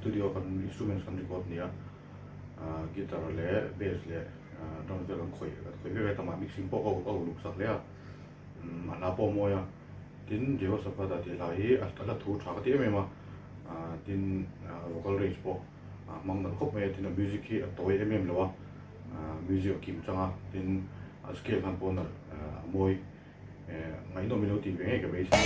studio kan instruments kan record nia guitar leh bass leh drums vel kan khawih kan khawih vek a tamah mixing pawh ka uluk sak hle a a hla pawh a mawi a tin Jehoshaphat-a tih hla hi a hla thu tha ka ti em em a tin vocal range pawh a hmang nalh khawp mai a tin a music hi a tawi em em lo a music a kim chang a tin a scale hman pawh nalh a mawi. Ngaihnawm i lo tih ve ngei ka beisei.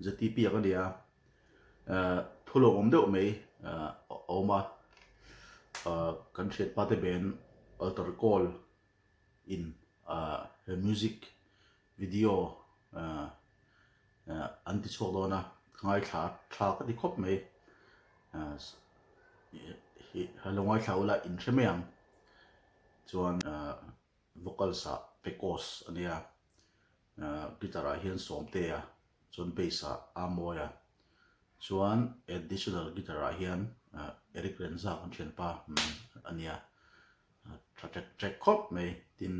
ZTP a ka nia thu lo awm deuh mai a awm a kan hriat pa te ben altar call in he music video an ti chhuak dawn a ka ngaithla tha ka ti khawp mai lo ngaithla ula in hre mai ang chuan Vocals ah Pecos a nia, guitar ah hian Sawmtea chuan bass ah Amoy a, chuan additional guitar ah hian Eric Renza kan thianpa a nia, tha ṭek ṭek khawp mai. Tin,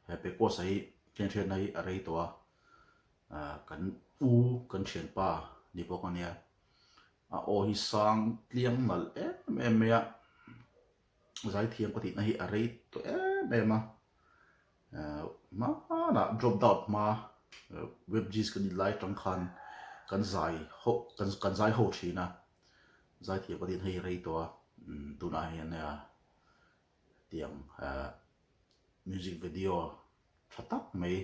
he Pecos-a hi thianhriatna hi a rei tawh a, kan u kan thianpa ni bawk a nia, a aw hi sang tliang nalh em em mai a. Zaithiam ka tihna hi a rei tawh em em a, hmanah drop down hma webgis kan inlai atang khan kan zai ho kan zai ho thin a, zaithiam ka tihna hi a rei tawh a, tunah hian tiang music video tha tak mai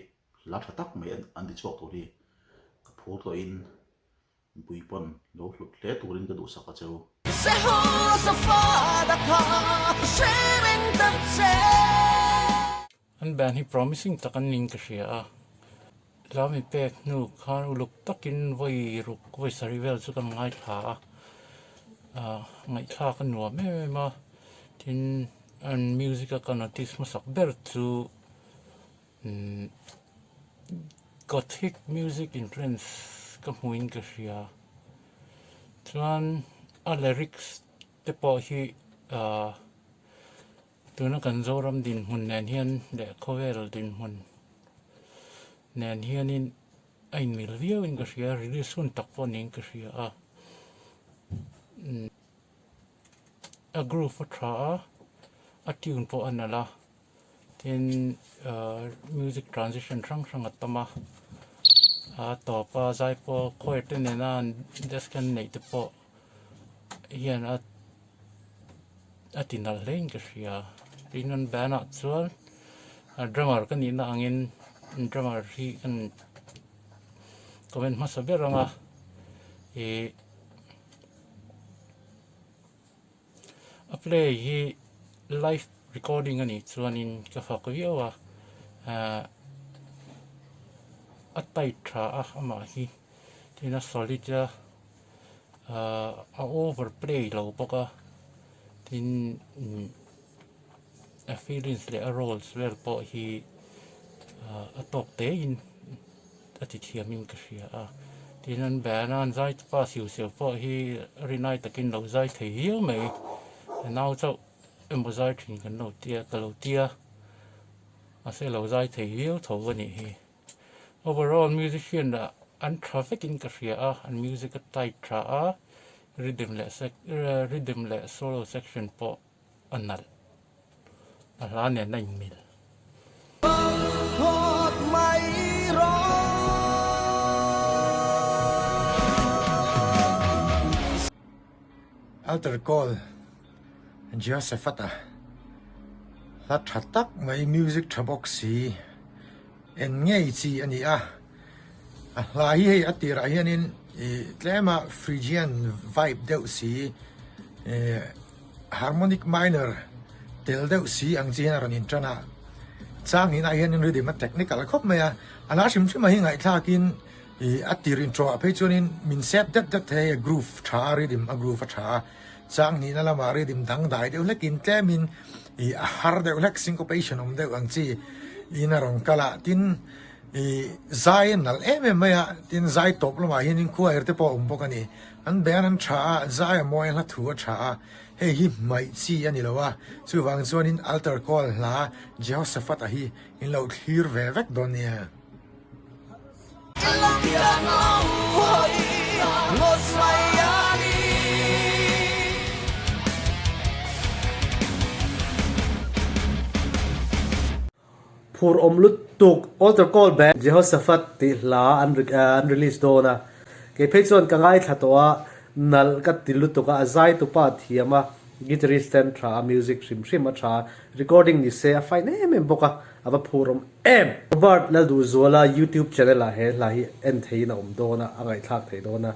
hla tha tak mai an ti chhuak tur hi ka phur tawhin Mipui pawn lo hlut hle turin ka duhsak a che u. An band hi promising tak an ning ka hria a, Lami pek hnu khan uluk takin vawi ruk vawi sarih vel chu kan ngaithla a, ah ngaihthlak a nuam em em a, tin an music a ka notice hmasak ber chu Umm Gothic music influence ka hmuhin ka hria chuan a lyrics te pawh hi ahh tuna kan Zoram dinhmun nen hian leh khawvel dinhmun nen hianin a inmil viauin ka hria release hun tak pawh niin ka hria a umm a groove a tha a a tune pawh a nalh a. Tin music transition hrang hrang a tam a, a tawp a zai pawh choir te nena an desk an neih te pawh hian a a ti nalh hle in ka hria. Tin an band ah chuan drummer ka nihna angin drummer hi kan comment hmasa ber ang a ih A play hi live recording a nih chuanin ka fak viau a ahh a tight tha a amah hi tin a solid a ahh a over play lo bawk a tin a feelings leh a roles vel pawh hi ahh a tawk te in. a ti thiamin ka hria a, tin an band a an zai pa siu siau pawh hi rinai takin lo zai thei viau mai, a nau chauh emaw zai thin kan lo tia ka lo tia mahse lo zai thei viau tho a nih hi. Overall musician ah an tha vekin ka hria a, an music a tight tha a, rhythm leh rhythm leh solo section pawh a nalh. A hla nen a inmil. Altar call Jehoshaphat-a hla tha tak mai music tha bawk si en ngei chi a ni a, a hla hi hei a tirah hianin ih tlema Phrygian vibe deuh si ih Harmonic minor tel deuh si ang chi hian a rawn intan a, chang hnihna ah hianin rhythm a technical khawp mai a, a la hrim hrim ah hi ngaihthlakin ih a tir intro ah phei chuanin min sep det det thei a groove tha a rhythm a groove a tha a, chang hnihna lamah rhythm dangdai deuh hlekin tlemin Ih a har deuh hlek syncopation awm deuh ang chi in a rawn kal a, tin ih zai a nalh em em mai a, tin zai tawp lamah hianin choir te pawh a awm bawk a ni. An band an tha a, zai a mawi a, hla thu a tha a, hei hi hmaih chi a ni lo a, chuvang chuanin altar call hla Jehoshaphat-a hi in lo thlir ve vek dawn nia. Phur awm lutuk Altar Call Band Jehoshaphat tih hla an an release dawn a, kei phei chuan ka ngaithla tawh a, nalh ka ti lutuk a, a zai tupa a thiam a, guitarist ten tha a, music hrim hrim a tha a, recording ni se a fine em em bawk a, a va phur awm em! Robert Lalduhzuala YouTube channel ah he hla hi en theiin a awm dawn a, a ngaihthlak thei dawn a.